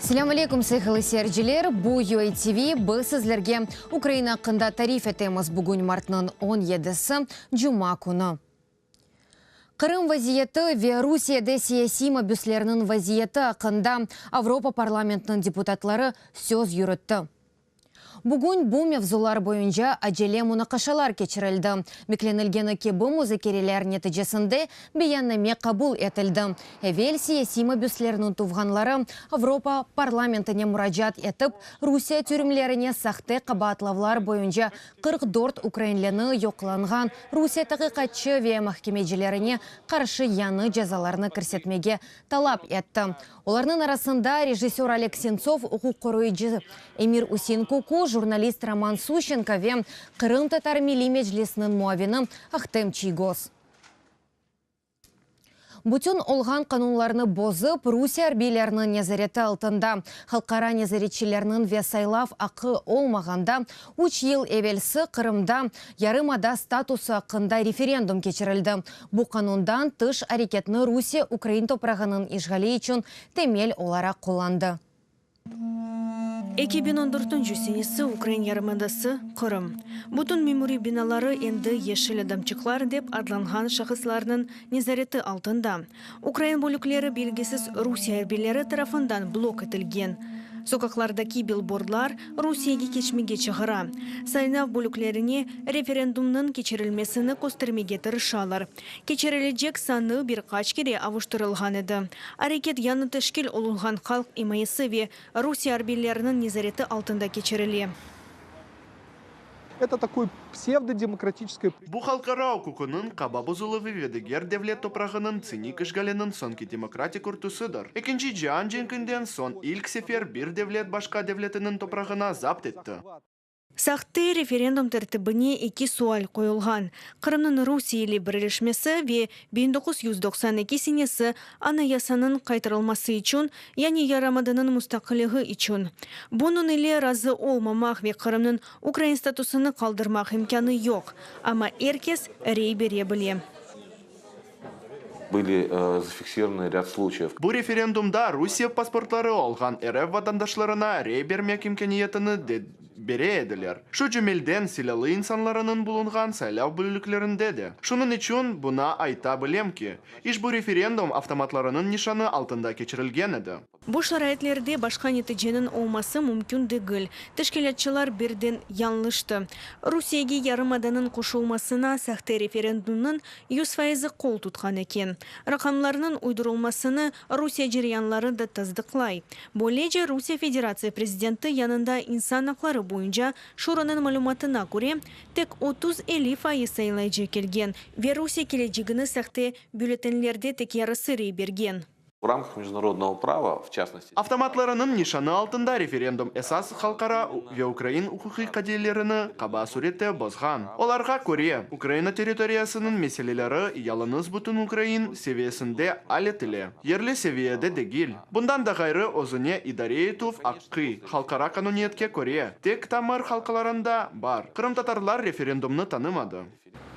Selâm aleyküm, sayğılı seyirciler! Bu UATV, biz sizlerge Ukraina aqqında tarif etemiz. Bugün martnıñ on yedisi, cuma künü. Qırım vaziyeti ve Rusiyede siyasiy mabüslerniñ vaziyeti aqqında Avropa parlamentiniñ deputatları söz yürütti. Bugün bu mevzular boyunca acele munaqaşalar keçirildi. Beklenilgeni kibi, muzakereler neticesinde beyanname qabul etildi. Evel siyasiy mabüslerniñ tuvğanları Avropa parlamentine muracaat etip, Rusiye türmlerine sahte qabaatlavlar boyunca 44 ukrainlini yoqlanğan Rusiye taqiqatçı ve mahkemecilerine qarşı yañı cezalarnı kirsetmege talap etti. Olarnıñ arasında rejissör Oleg Sentsov, uquq qoruyıcı Emir Usein Kuku, jurnalist Roman Suşçenko ve Qırımtatar Milliy Meclisiniñ muavini Ahtem Çiygoz. Bütün olğan qanunlarnı bozıp, Rusiye arbiyleriniñ nezareti altında, halqara nezaretçilerniñ ve saylav aqqı olmağanda üç yıl evelsi Qırımda yarımada statusı aqqında referendum keçirildi. Bu qanundan tış areketni Rusiye ukrain toprağınıñ işğali içün temel olaraq qullandı. 2014 senesi ukrain yarımadası, Qırım. Bütün memuriy binaları endi yeşil adamçıqlar dep adlanğan şahıslarnıñ nezareti altında. Ukrain bölükleri belgisiz Rusiye arbiyleri tarafından blok etilgen. Soqaqlardaki bilbordlar Rusiyege keçmege çağıra. Saylav bölüklerine referendumnıñ keçirilmesini köstermege tırışalar. Keçirilecek sanı bir qaç kere avuştırılğan edi. Areket yañı teşkil olunğan halq imayesi ve Rusiye arbiyleriniñ nezareti altında keçirile. Eto takoy psevdodemokratiçeskoye. Bu halqara uquqınıñ qaba bozuluvı ve diger devlet toprağınıñ tsinik işğaliniñ soñki demokratik örtüsidir. Ekinci cian cenkinden soñ ilk sefer bir devlet başqa devletiniñ toprağına zapt etti. Sahte referendum tertibine eki sual qoyulğan, Qırımnıñ Rusiye ile birleşmesi ve 1992 senesi Anayasanıñ qaytarılması içün, yani yarımadanıñ mustaqilligi içün. Bunıñ ile razı olmamaq ve Qırımnıñ ukrain statusını qaldırmaq imkânı yoq, amma er kes rey bere bile. Bıli zafiksirovanı râd sluçayev. Bu referendumda Rusiye pasportları olğan RF vatandaşlarına rey bermek imkâniyetini de bere ediler, şu cümelden silâlı insanlarınıñ bulunğan saylav bölüklerinde de. Şunıñ içün buna ayta bilem ki, işbu referendum avtomatlarınıñ nişanı altında keçirilgen edi. Bu şaraitlerde başqa neticeniñ olması mümkün degil. Teşkilâtçılar birden yañlıştı. Rusiyege yarımadanıñ qoşulmasına sahte referendumnıñ yüz faizi qol tutqan eken. Raqamlarnıñ uydurılmasını Rusiye ceryanları da tasdıqlay. Böylece, Rusiye Federatsiya prezidenti yanında insan aqları boyunca Şuranıñ malümatına köre, tek 30-50 faiz saylayıcı kelgen ve Rusiye kelecegini sahte bülletenlerde tek yarısı rey bergen. V ramkah mejdunarodnogo prava, v çastnosti. Avtomatlarınıñ nişanı altında referendum esas halqara ve ukrain uquqiy qadiyelerini qaba surette bozğan. Olarğa köre, Ukraina territoriyasınıñ meseleleri yalıñız bütünukrain seviyesinde al etile, yerli seviyede degil. Bundan da ğayrı, özüne idare etüv aqqı, halqara qanuniyetke köre, tek tamır halqlarında bar. Qırımtatarlar referendumnı tanımadı.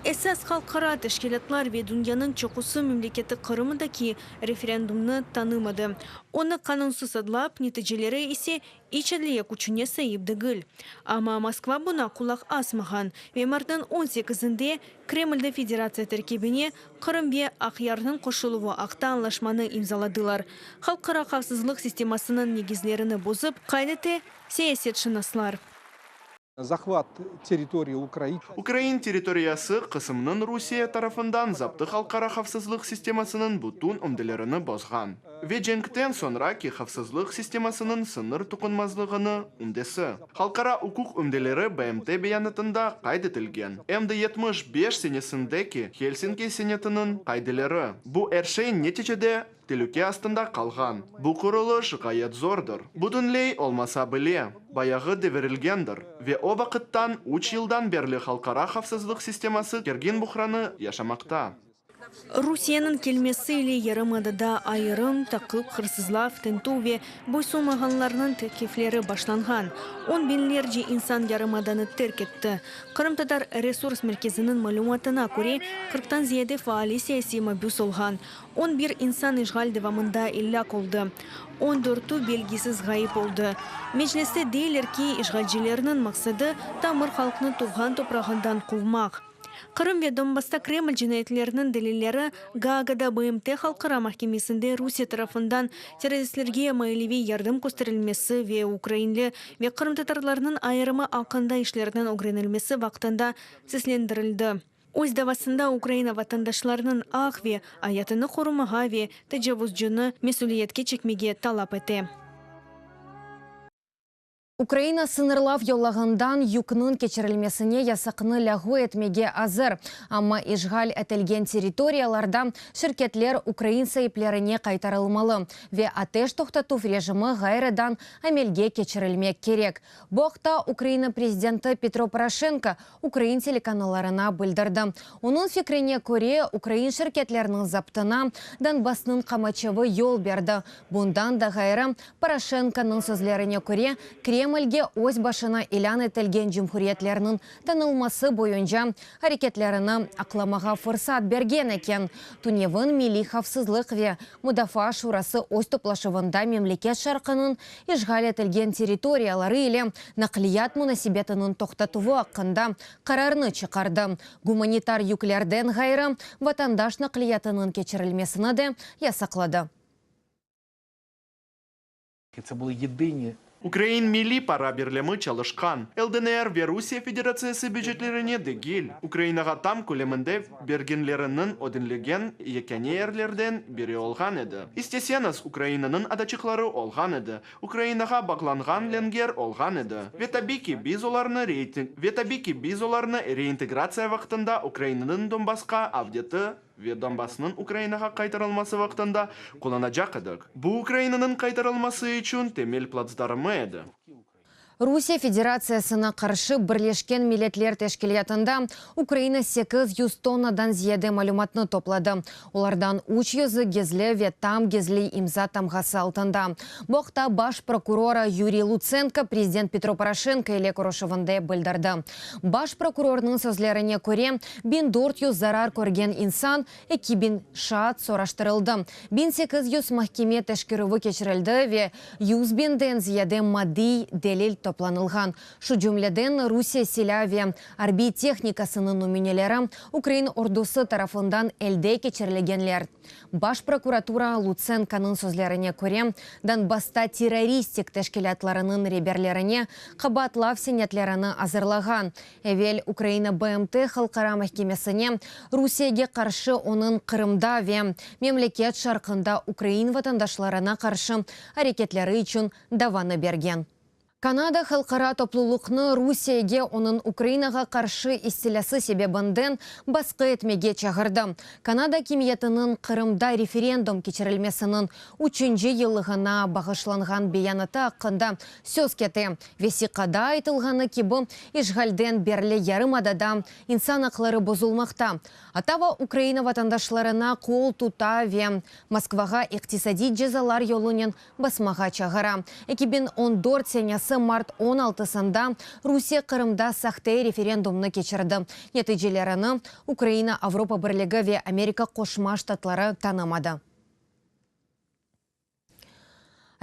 Esas halqara teşkilâtlar ve dünyanıñ çoqusı memleketi Qırımdaki referendumnı tanımadı. Onı qanunsız adlap, neticeleri ise iç adliye küçüne saip degil. Amma Moskva buña qulaq asmağan ve martnıñ on sekizinde Kremlde federatsiya terkibine Qırım ve Aqyarnıñ qoşuluvı aqta añlaşmanı imzaladılar. Halqara havfsızlıq sistemasınıñ negizlerini bozıp, qayd ete siyasetşınaslar. Zahvat territoriyi Ukraina. Ukrain territoriyası qısımınıñ Rusiye tarafından zaptı halqara havfsızlıq sistemasınıñ bütün ümdelerini bozğan ve cenkten soñraki havfsızlıq sistemasınıñ sıñır toqunmazlığını ümdesi. Halqara uquq ümdeleri BMT beyanatında qayd etilgen, em de 75 senesindeki Helsinki senetiniñ qaideleri. Bu er şey neticede Telüke astında qalğan bu qurulış ğayet zordır, bütünley olmasa bile, bayağı devirilgendir ve o vaqıttan üç yıldan berli halqara havfsızlıq sisteması kergin buhranı yaşamaqta. Rusiyeniñ kelmesi ile yarımadada ayırım, taqip, hırsızlav, tintüv ve boysunmağanlarnıñ tevqifleri başlanğan. On biñlerce insan yarımadanı terk etti. Qırımtatar resurs merkeziniñ malümatına köre, qırqtan ziyade faali siyasiy mabüs olğan. On bir insan işğal devamında elâk oldı, on dörtü belgisiz ğayıp oldı. Mecliste deyler ki, işğalcilerniñ maqsadı, tamır halqnı tuvğan toprağından quvmaq. Qırım ve Donbassta Kreml cinayetleriniñ delilleri Gaagada BMT Halqara mahkemesinde Rusiye tarafından terroristlerge maliyeviy yardım kösterilmesi ve ukrainli ve qırımtatarlarnıñ ayırımı aqqında işlerniñ ögrenilmesi vaqtında seslendirildi. Öz davasında Ukraina vatandaşlarınıñ aq ve ayatını qorumağa ve tecavuzcını mesüliyetke çekmege talap ete. Ukraina sıñırlav yolağından yükniñ keçirilmesine yasaqnı lâğu etmege azır, amma işğal etilgen territoriyalarda şirketler ukrain saiplerine qaytarılmalı ve ateş toqtatuv rejimi ğayrıdan amelge keçirilmek kerek. Bu aqta Ukraina prezidenti Petro Poroşenko ukrain telekanallarına bildirdi. Onıñ fikrine köre, ukrain şirketlerniñ zaptına Donbassnıñ qamaçavı yol berdi. Bundan da ğayrı, Poroşenkonıñ sözlerine köre, Kremlge öz başına ilân etilgen cumhuriyetlerniñ tanılması boyunca areketlerini aqlamağa fırsat bergen eken. Tünevin Milliy havfsızlıq ve mudafaa şurası öz toplaşuvında memleket şarqınıñ işğal etilgen territoriyaları ile naqliyat munasebetiniñ toqtatuvı aqqında qararnı çıqardı. Gumanitar yüklerden ğayrı, vatandaş naqliyatınıñ keçirilmesini de yasaqladı. Ukrain milliy para birlemi çalışqan, LDNR ve Rusiye Federatsiyası bücetlerine degil, Ukrainağa tam köleminde bergenleriniñ ödenilgen yekâne yerlerden biri olğan edi. İsteseñiz, Ukrainanıñ adaçıqları olğan edi, Ukrainağa bağlanğan lenger olğan edi. Ve tabiy ki, biz olarnı ve tabiy ki, biz olarnı reintegratsiya vaqtında Ukrainanıñ Donbassqa avdeti ve Donbassnıñ Ukrainağa qaytarılması vaqtında qullanacaq edik. Bu Ukrainanıñ qaytarılması içün temel platsdarmı edi. Rusiye Federatsiyasına qarşı Birleşken Milletler Teşkilâtında Ukraina 800 tonnadan ziyade malümatnı topladı, olardan üç yüzü gizli ve tam gizli imza tamğası altında. Bu aqta baş prokuror Yuriy Lutsenko prezident Petro Poroşenko ile körüşüvinde bildirdi. Baş prokurornıñ sözlerine köre, 1400 zarar körgen insan, 2000 şaat soraştırıldı, 1800 mahkeme teşkerüvi keçirildi ve 100 biñden ziyade maddiy delil toplanılğan, şu cümleden Rusiye silâ ve arbiy tehnikasınıñ nümüneleri, ukrain ordusı tarafından elde keçirilgenler. Baş prokuratura Lutsenkonıñ sözlerine köre, Donbassta terroristik teşkilâtlarınıñ reberlerine qabaatlav senetlerini azırlağan. Evel Ukraina BMT Halqara mahkemesine Rusiyege qarşı onıñ Qırımda ve memleket şarqında ukrain vatandaşlarına qarşı areketleri içün davanı bergen. Kanada halqara toplulıqnı Rusiyege onıñ Ukrainağa qarşı istilâsı sebebinden basqı etmege çağırdı. Kanada akimiyetiniñ Qırımda referendum keçirilmesiniñ üçünci yıllığına bağışlanğan beyanatı aqqında söz kete. Vesiqada aytılğanı kibi, işğalden berli yarımadada insan aqları bozulmaqta. Ottava Ukraina vatandaşlarına qol tuta ve Moskvağa iqtisadiy cezalar yolunen basmağa çağıra. 2014 senesi mart on altısında Rusiye Qırımda sahte referendumnı keçirdi, neticelerini Ukraina, Avropa Birligi ve Amerika Qoşma Ştatları tanımadı.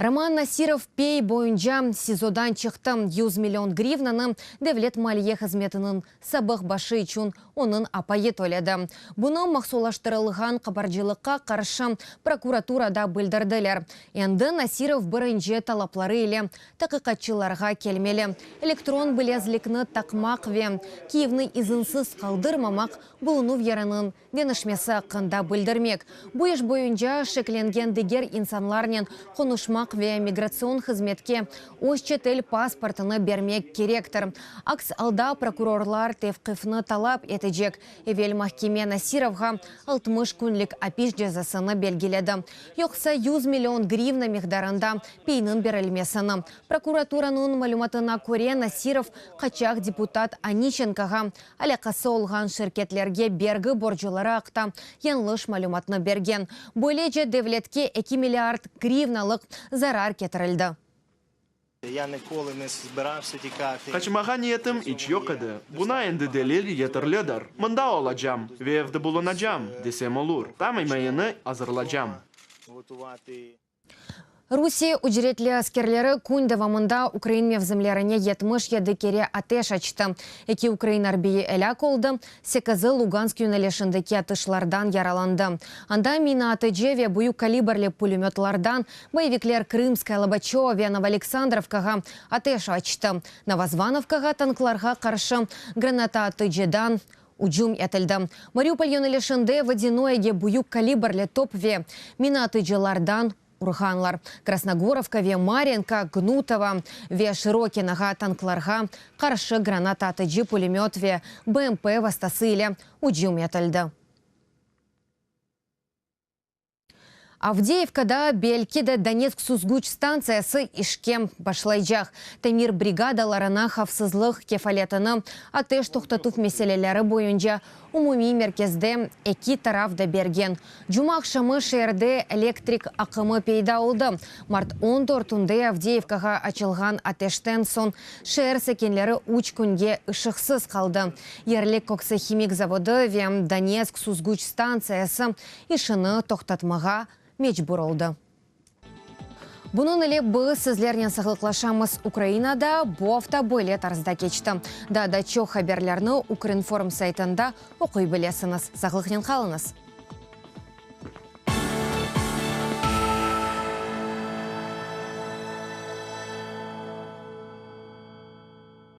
Roman Nasirov Pey boyunca SİZOdan çıqtı. 100 million grivnanı Devlet maliye hızmetiniñ sabıq başı içün onıñ apayı töledi. Bunı mahsulaştırılğan qabarcılıqqa qarşı prokuraturada bildirdiler. Endi Nasirov birinci talapları ile taqiqatçılarğa kelmeli, elektron bilezlikni taqmaq ve Kiyevni izinsiz qaldırmamaq, bulunuv yeriniñ deñişmesi aqqında bildirmek, bu iş boyunca şeklengen diger insanlarnen qonuşmaq. almaq ve migratsion hızmetke öz çetel pasportını bermek kerektir. Aks alda prokurorlar tevqifni talap etecek. Evel mahkeme Nasirovğa 60 künlik apis cezasını belgiledi, yoqsa 100 million grivna miqdarında peyniñ berilmesini. Prokuraturanıñ malümatına köre, Nasirov qaçaq deputat Aniçenkoğa alâqası olğan şirketlerge bergi borcuları aqta yañlış malümatnı bergen. Böylece devletke eki milliard grivnalıq zarar ketirildi. Qaçmağa niyetim iç yoq edi. Buna endi delil yeterlidir. Mında olacam ve evde bulunacam, desem olur. Tam imayeni azırlacam. Rusiye ücretli askerleri kün devamında ukrain mevzimlerine 77 kere ateş açtı. Eki ukrain arbiyi elâk oldı, sekizi Lugansk yönelişindeki atışlardan yaralandı. Anda mina atıcı ve büyük kalibrli pulümötlardan boyevikler Krımskaya, Lobaçövo ve Novoaleksandrovkağa ateş açtı. Novozvanovkağa tanklarğa qarşı granata atıcıdan ücüm etildi. Mariupol yönelişinde Vodânoyege büyük kalibrli top ve mina atıcılardan urğanlar. Krasnogorovka ve Maryinka, Gnutovo ve Şırokinoğa tanklarğa qarşı granata atıcı pulümöt ve BMP vastası ile ücüm etildi. Avdeyevkada belki de Donetsk süzgüç stantsiyası işke başlaycaq. Tamir brigadalarına havfsızlıq kefaletini ateş toqtatuv meseleleri boyunca umumiy merkezde eki taraf da bergen. Cumaaqşamı şeerde elektrik aqımı peyda oldı. Mart 14-ünde Avdeyevkağa açılğan ateşten soñ şeer sakinleri üç künge ışıqsız qaldı. Yerli koksohimik zavodı ve Donetsk süzgüç stantsiyası işini toqtatmağa mecbur oldı. Bunıñ ile biz sizlernen sağlıqlaşamız. Ukrainada bu afta böyle tarzda keçti. Daa da çoq haberlerni Ukrinform saytında oquy bilesiñiz. Sağlıqnen qalıñız!